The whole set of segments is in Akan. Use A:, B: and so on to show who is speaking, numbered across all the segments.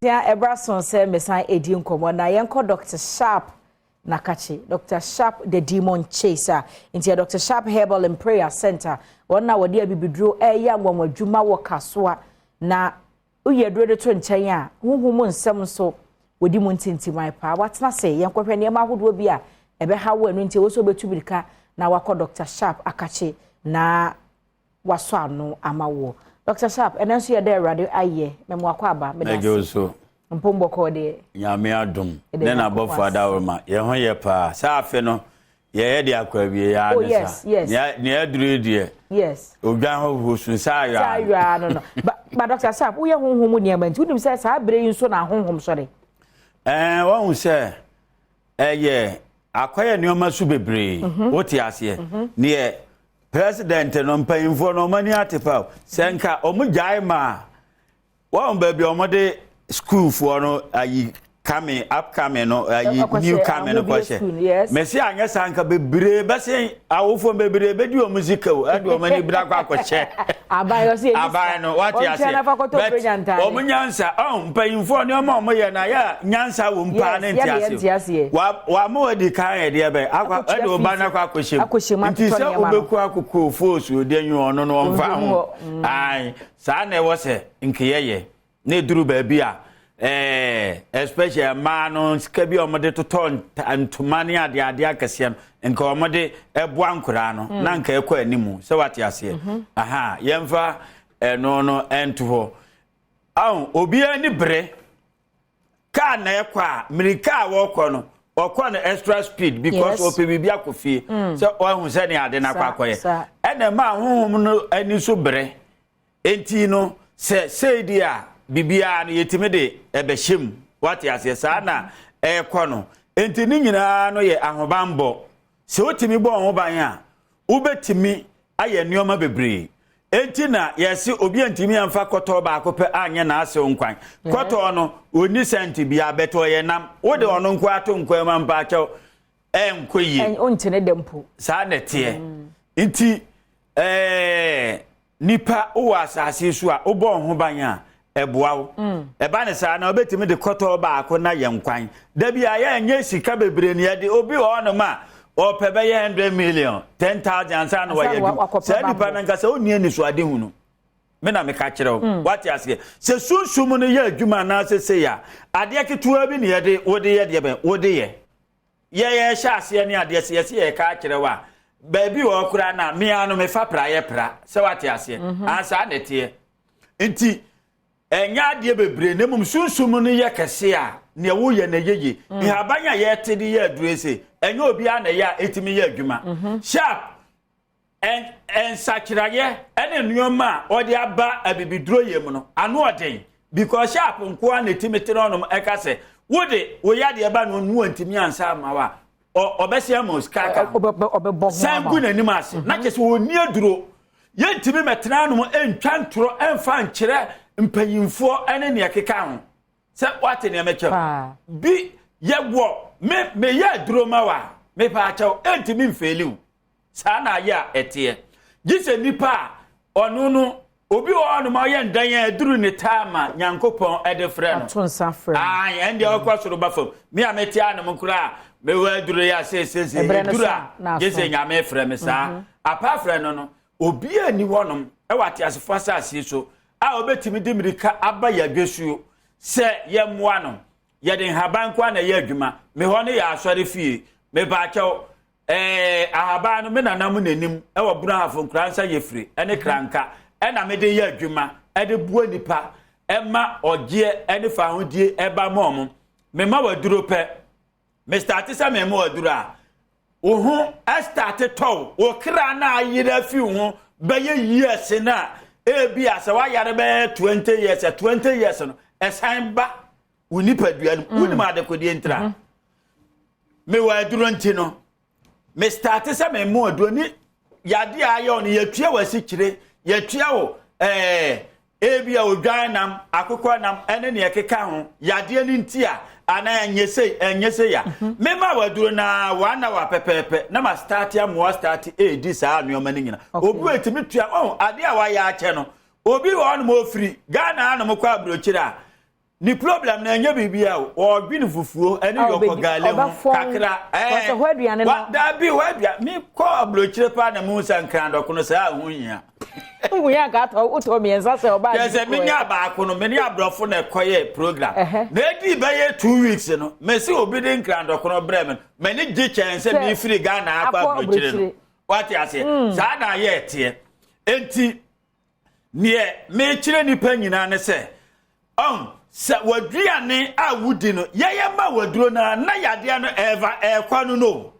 A: Tia ɛbra so sɛ mesan edi nkɔmmɔ na yɛnkɔ Dr. Sharp Nakakye, Dr. Sharp the Demon Chaser. Nti yɛ Dr. Sharp Herbal and Prayer Center. Wɔn na wɔde abibiduro ɛyɛ anwanwadwuma wɔ Kasoa, na woyɛ aduro de to nkyɛn a, huhu mu nsɛm nso wɔdi mu ntintiman paa. Watena se yɛnkɔhwɛ nneɛma ahodoɔ bi a ɛbɛha wɔ ɛno, nti ɛwɔ sɛ wobɛtu mirika na wakɔ Dr. Sharp Akakye na wasɔ ano ama wɔ. Dr. Sharp, ɛno nso yɛ dɛ Awurade ayɛ mɛmo akɔ aba.
B: Mɛgye wo so.
A: Mpombɔkɔɔ deɛ?
B: Nyame adom ne n'abɔfo adaworoma, yɛn ho yɛ paa. Saa afe no yɛyɛ de akɔ awie yɛ.
A: Oh,
B: ane
A: yes,
B: sa
A: yes.
B: Nea aduru yi deɛ, odwan ho hosu saa
A: saa
B: yɔ.
A: Awia no ba Dr. Sharp, woyɛ honhom mu nneɛma, nti wonim sɛ saa berɛ yi nso na ahonhom sɔre.
B: Wɔn sɛ ɛyɛ akɔyɛ nneɛma so bebree. Wote aseɛ, neɛ president no, mpanyinfoɔ no, ɔmo ani ate pa o. Sɛ nka ɔmo gyae ma wɔn baabi a ɔmo de sukuufoɔ no ayi coming, upcoming no ayi
A: Ɛkɔhyɛ
B: new coming no
A: Ahobie school,
B: kɔhyɛ.
A: Yes.
B: Mɛsi anyɛ saa, nka bebree bɛsɛn awofoɔ bebree bɛdi wɔn sika o, ɛde wɔn ani bira kɔ akɔhyɛ.
A: Aban yɛ sɛ
B: Aban no, wate aseɛ,
A: but
B: wɔn nyansa ɔn mpanyinfoɔ nneɛma a wɔn yɛ na yɛ nyansa wɔ mu paa ne
A: Yes, yɛde yɛn
B: nte
A: nte aseɛ.
B: aseɛ. Wa mo adi kan yɛ deɛ bɛ akɔ
A: Akɔtua
B: ɛde ɔba
A: fees.
B: no akɔ akɔhyɛ
A: Akɔhyɛ mu,
B: mu, nti
A: atotɔ
B: sɛ
A: nneɛma no.
B: wobɛku akoko foosu deɛ nyi ɔno no ɔmfa
A: Ɔnhwɛ mu
B: ho.
A: hɔ.
B: Ae, saa na ɛwɔ sɛ nkeyɛyɛ na eduru baabi a especially mmaa no, sika bi a wɔde totɔ ntoma ne adeade akɛseɛ no, nka wɔde ɛboa nkoraa no na nka ɛkɔ anim sɛ wate aseɛ. Aha, yɛmfa ɛno no ɛnto hɔ. Ahun obiara ni bere kaa na ɛkɔ a, mirika a wɔkɔ no, ɔkɔ no extra speed because ɔpɛ biribi akɔ fie sɛ ɔhu sɛ ne ade no akɔ akɔyɛ. Ɛna ɛma honhom no ani so bere. Enti no sɛ sei di a, biribiara no yɛtumi de ɛbɛhyɛ mu, wate aseɛ. Saa na ɛrekɔ no. Enti ne nyinaa no yɛ ahobanbɔ. Sɛ wotumi bɔ ho ban a, wobɛtumi ayɛ nneɛma bebree. Enti na yɛse obi antumi amfa kɔtɔɔ baako pɛ anyɛ n'asew nkwan. Kɔtɔɔ no onni sɛnti bia bɛtɛ ɔyɛ nam. Wode ɔno nko ato nkwan mu mpaakyɛw, ɛnkɔ yie.
A: Ɔnte ne dɛ mpo.
B: Saa na ɛteɛ. Nti nipa wowɔ asase so a, wobɔ wo ho ban a, ɛboa wo. Ɛba ne saa na wobɛtumi de kɔtɔɔ baako na yɛ nkwan da bi a yɛnyɛ sika bebree ne yɛde obi wɔ hɔnom a ɔpɛ bɛyɛ 100 million, 10,000 ansa na wɔyɛ
A: Ansa na
B: adwuma.
A: wakɔpɛ
B: Saa nipa
A: bambɔ.
B: no nkasa ɔnni anisoade hu no. Me na meka kyerɛ wo, wate aseɛ, sɛ sunsum no yɛ adwuma anaasɛ sei a, adeɛ ketewa bi ne yɛde wode yɛ deɛ bɛn wode yɛ yɛyɛ hyɛ aseɛ ne adeɛ sɛ yɛsɛ yɛka akyerɛ wo a, baabi wɔ hɔ koraa na mea no mefa pra yɛ pra sɛ wate aseɛ. Ansaa na ɛteɛ. Nti ɛnyɛ adeɛ bebree na mmom sunsum no yɛ kɛse a, nea woyɛ no yɛ yie. Nhaban a yɛte de yɛ aduro se ɛnyɛ obiara na ɛyɛ a ɛtumi yɛ adwuma. Sharp nsakyerɛeɛ ɛne nneɛma a ɔde aba abibiduro yɛ mu no ano ɔden, because Sharp nkoa na ɛtumi tene ɔnom ɛka sɛ wode woyɛ adeɛ ba no nu antumi ansa ama wo a, ɔbɛsi ama wo sika ka ho.
A: Ɔbɛbɔ ho
B: san
A: ama
B: gu
A: wo.
B: N'anim ase na kyerɛ sɛ ɔnni aduro. Yɛntumi mɛtena nom ntwa ntorɔ ɛmfa nkyerɛ mpanyimfoɔ ne nea ɛkeka ho sɛ wate nea mɛkyɛw.
A: Paa.
B: Bi yɛwɔ me meyɛ aduro ma wa mepa akyɛw, ɛntumi mfeeli wo. Saa na ayɛ a ɛteɛ gye sɛ nipa a ɔno no obi wɔ hɔnom a ɔyɛ ndan a aduru ne taama Nyankopɔn ɛde frɛ no.
A: Ato nsa frɛ no.
B: Ayi, ɛn deɛ ɔkɔ soro ba fam. Mi a mete anom koraa, mewɔ aduro yi a seesiesie
A: Ɛberɛ no
B: aduru
A: so
B: a
A: a, na
B: gye
A: aso.
B: sɛ Nyame frɛ me saa apa frɛ no, obiara ni hɔnom ɛwɔ ateasefo asase so a obetumi de mirika aba yɛ adwasuo sɛ yɛmmoa no. Yɛde nhaban nko a na ɛyɛ adwuma. Me hɔ no yɛ asɔre fie. Mepaakyɛw, ahaban no me nanam n'anim ɛwɔ Brong Ahafo Nkoransa yɛ firi ɛne kranka ɛna mede yɛ adwuma ɛde bua nipa ɛma ɔgyeɛ ɛne fahodie ɛba ma ɔmo. Mema waduro pɛ, me start sɛ mema waduro a, wo ho ɛ start tɔw, wo kra na ayere afi wo ho bɛyɛ years na ebi a sɛ wayare bɛyɛ 20 years a, 20 years no ɛsan ba wo nipadua no. Wonim adekodeɛ ntira mewɔ aduro nti no, me start sɛ mema aduro ni yade a ayɛ wo no, yɛtua wɔ asikyire, yɛtua wo ebi a odwan nam, akokɔ nam ɛne nea ɛkeka ho yadeɛ no nti a, anaa ɛnyɛ sei, ɛnyɛ sei a, mema waduro na 1 hour pɛpɛɛpɛ na ma start amoa start edi saa nneɛma no nyina. Obi wɔ etimi tua ɔn adeɛ a wayɛ akyɛ no. Obi wɔ hɔnom ofiri Ghana anom kɔ aburokyire a Ne problem no ɛnyɛ biribiara o, ɔredwene fufuo ɛne yɔkɔ gale ho kakra.
A: Ɛɛ hɔ aduane no.
B: Dabi hɔ aduane mi kɔ aburokyire paa na mu sɛ nkran dɔkono saa ho hia.
A: Wohu yɛ anka atɔ wotɔ mmiɛnsa sɛ ɔbaa.
B: Kyerɛ sɛ menya baako no me ne aborɔfo na ɛkɔyɛ program. Na edi bɛyɛ 2 weeks no mesi obi de nkran dɔkono brɛ me no m'ani gye kyɛn sɛ mefiri Ghana akɔ aburokyire no. Wate aseɛ saa na ayɛ ɛteɛ enti neɛ mekyerɛ nipa nyinaa ne sɛ ɔn sɛ waduane a wodi no yɛyɛ ma waduro no a na yadeɛ no ɛɛva ɛɛkɔ no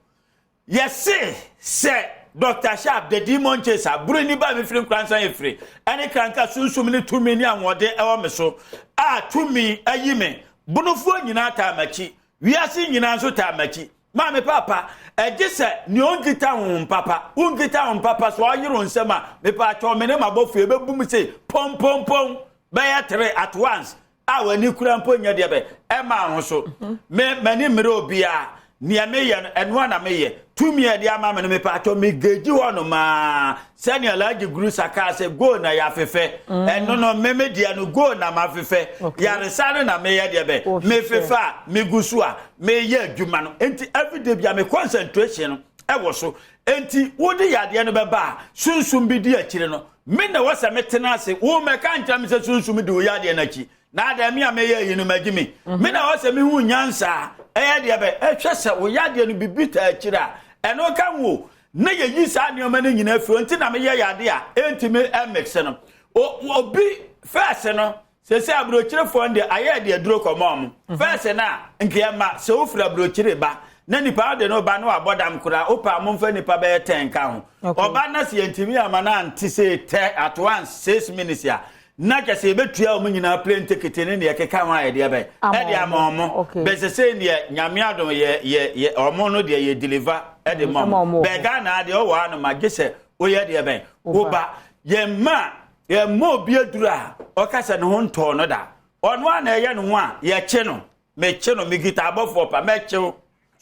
B: yɛse sɛ Dr Sharp the Demon Chaser buru ni ba mefiri Nkoransan efiri ɛne kranka sunsum ne tumi ne ahoɔden ɛwɔ me so a tumi ayi me bonofoɔ nyinaa taa m'akyi, wiase nyinaa nso taa m'akyi. Maame papa, ɛgye sɛ nea ɔnkita honhom papa, wonkita honhom papa so ɔyere wo nsɛm a mepaakyɛw me ne m'abɔfoɔ ɛbɛbu mu se pɔmpɔmpɔn bɛyɛ three at once a w'ani kura mpo nyɛ deɛ bɛ ɛma ho so. Me m'ani mmerɛ obiara, nea meyɛ no ɛnoa na meyɛ. Tumi a ɛde ama me no mepaakyɛw megegyi hɔ no maa sɛnea Alhaji Gurusa kaa sɛ gold na yɛafefɛ ɛno no me me deɛ no gold na mafefɛ. Yaresa no na meyɛ deɛ bɛ mefefɛ a megu so a meyɛ adwuma no. Nti everyday bia me concentration no ɛwɔ so. Nti wode yadeɛ no bɛba a sunsum bi di akyire no, me na wɔ sɛ metena ase. Wo mɛka nkyerɛ me sɛ sunsum di wo yadeɛ no akyi na adɛ me a meyɛ yi no magye me. Me na wɔ sɛ mehu nyansa a ɛyɛ deɛ bɛ ɛhwɛ sɛ wo yadeɛ no bibi taa akyire a ɛno ka wo na yɛyi saa nneɛma no nyinaa firi. Nti na meyɛ yadeɛ a ɛntumi ɛmix no. Obi first no sɛ aburokyerefoɔ no deɛ ayɛ deɛ duro kɔmɔ ɔmo first no a nkeɛ ma sɛ wofiri aburokyere ba na nipa de no ba na wabɔ dam koraa, wopa momfa nipa bɛyɛ 10 ka ho. Ɔba na sɛ yɛntumi ama no ante sɛ tɛ at once 6 minutes a, na kyɛ sɛ yɛbɛtua wɔn nyinaa plane ticket ne neɛ ɛkeka ho a yɛde ɛbɛn ɛde ama ɔmo. Bɛsɛ sɛ neɛ Nyame adom yɛ yɛ yɛ ɔmo no deɛ yɛ deliver ɛde ma ɔmo. Bɛɛ Ghana deɛ ɔwɔ hanom a gye sɛ woyɛ deɛ bɛn woba. Yɛn mma yɛn mma obi aduru a ɔka sɛ ne ho ntɔɔ no da, ɔno a na ɛyɛ ne ho a yɛkye no. Mekye no, mekita abɔfoɔ pa mɛkyew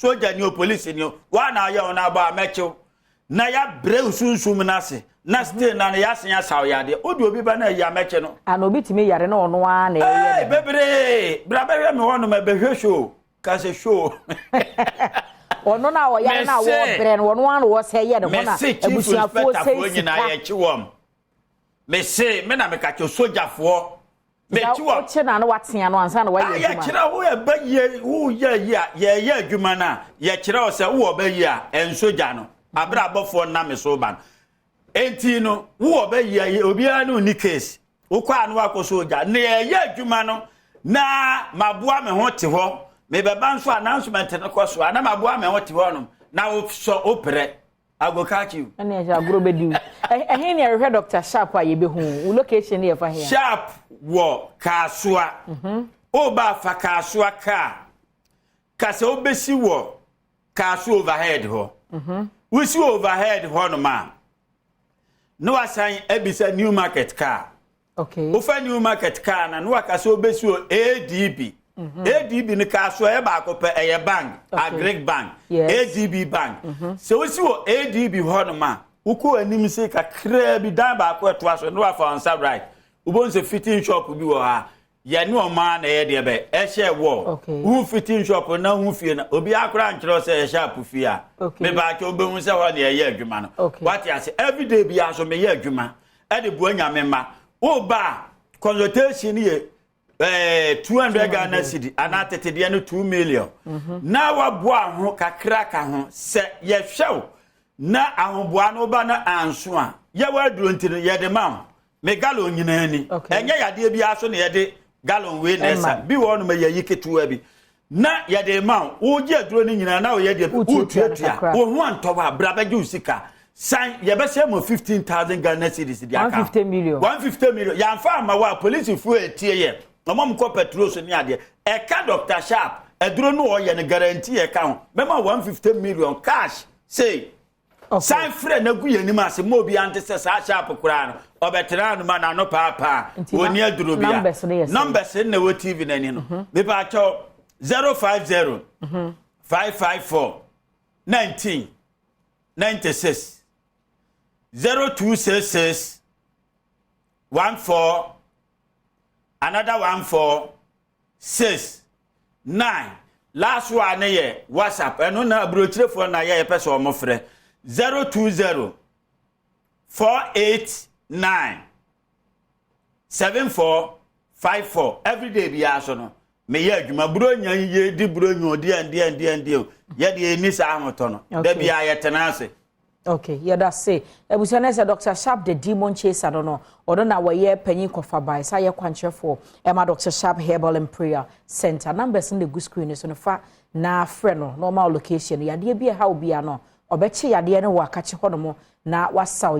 B: sogya ni o, polisi ni o, wa na ayɛ wɔn abɔ a mɛkyew na yɛabrɛ sunsum no ase na still na no yɛasen asaw yadeɛ wode obi ba na ayi a mɛkye no.
A: Ana obi tumi yare na ɔno ara na ɛyɛ?
B: Ee, bebree bra bɛhwɛ me hɔnom ɛbɛhwɛ show ka sɛ show.
A: Ɔno na ɔyare na wɔbrɛ no, ɔno ara na wɔsɛ yɛ ne ho na
B: mese chief
A: abusuafoɔ
B: inspectorfoɔ
A: sɛ
B: nyinaa
A: sika
B: yɛkye wɔm. Mese me na meka kyɛ sogyafoɔ mekye wɔm.
A: Wokye na watea no ansa na wayɛ adwuma.
B: Yɛkyerɛ wo ɛbɛ yie woyɛ yi a yɛyɛ adwuma no a yɛkyerɛ wo sɛ wowɔ bɛ yi a ɛnso no aberɛ abɔfoɔ nam so ba no. Enti no wowɔ bɛ yi a obiara ne onni case wokɔ a no wakɔ so ogya ne yɛyɛ adwuma no na maboa me ho te hɔ. Mebɛba nso announcement no kɔ so a na maboa me ho te hɔ nom na wosɔ woprɛ, I go catch you.
A: Ɛne ɛhyɛ agorɔ bɛdi wo. Ɛhe ne ɛhwehwɛ Dr Sharp a yɛbɛhu wo location ne yɛfa hea?
B: Sharp wɔ Kaasoa. Woba fa Kaasoa kaa ka sɛ wobɛsi wɔ Kaasoa Overhead hɔ. Wosi wɔ Overhead hɔ nom a na wasan abisa New Market kaa. Wofa New Market kaa na waka sɛ wobɛsi wɔ ADB. ADB no Kaasoa ɛyɛ baako pɛ, ɛyɛ bank. Agric Bank. ADB Bank. Sɛ wosi wɔ ADB hɔ nom a wokɔ anim se kakraa bi, dan baako ɛtoa so na wafa wo nsa right, wobɛhu sɛ fitting shop bi wɔ ha. Yɛne ɔmaa na ɛyɛ deɛ bɛ ɛhyɛ wɔ. Wohu fitting shop na wohu fie no, obi akora nkyerɛ wo sɛ ɛhyɛ apo fie a mebaakyɛ wobɛhu sɛ hɔ ne ɛyɛ adwuma no. Wate ase? Everyday biara nso meyɛ adwuma ɛde boa Nyame ma woba a consultation yɛ 200 Ghana cedi anaa tetedeɛ no 2 million na waboa ho kakra ka ho sɛ yɛhwɛ wo na ahoboa no woba no anso a yɛwɔ aduro nti no yɛde ma wo. Me gallon nyinaa ni. Ɛnyɛ yadeɛ biara so na yɛde gallon wei na ɛsa bi wɔ hɔnom yɛyi ketewa bi na yɛde ma wo. Wogye aduro no nyinaa na woyɛ deɛ wotuatua wo ho antɔ hɔ a bra bɛgye wo sika san. Yɛbɛhyɛ mo 15,000 Ghana cedis de aka.
A: 150 million.
B: 150 million. Yɛamfa ama wo a polisifoɔ etie yɛ ɔmo mo kɔ patrol so ne adeɛ ɛka Dr Sharp aduro no ɔyɛ no guarantee ɛka ho mɛma 150 million cash sei. San frɛ na gu yɛn anim ase ma obi ante sɛ saa Sharp koraa no ɔbɛtena no ma n'ano paapaa wɔni aduro bi a numbers na ɛwɔ TV n'ani no. Mepa kyɛw, 050 554 19 96, 0266 14 another 14. 6 9. Last one ne yɛ WhatsApp. Ɛno na aburokyerefoɔ na yɛpɛ sɛ ɔmo frɛ 0204897454. Everyday biara so no meyɛ adwuma. Buro nya yie di buro nya odi ɛndeɛ ɛndeɛ ɛndeɛ o, yɛde yɛni saa ahotɔ no da biara yɛtena ase.
A: Okay, yɛda se abusua no sɛ Dr Sharp the Demon Chaser no, ɔno na wɔyɛ panyin kɔfa bae sa yɛ kwankyerɛfoɔ ɛma Dr Sharp Herbal and Prayer Center. Numbers no de gu screen no so no, fa na frɛ no na ɔma wo location. Yadeɛ bi a ɛha wo bia no, ɔbɛkye yadeɛ no wɔ akakye hɔ nom na wasaw.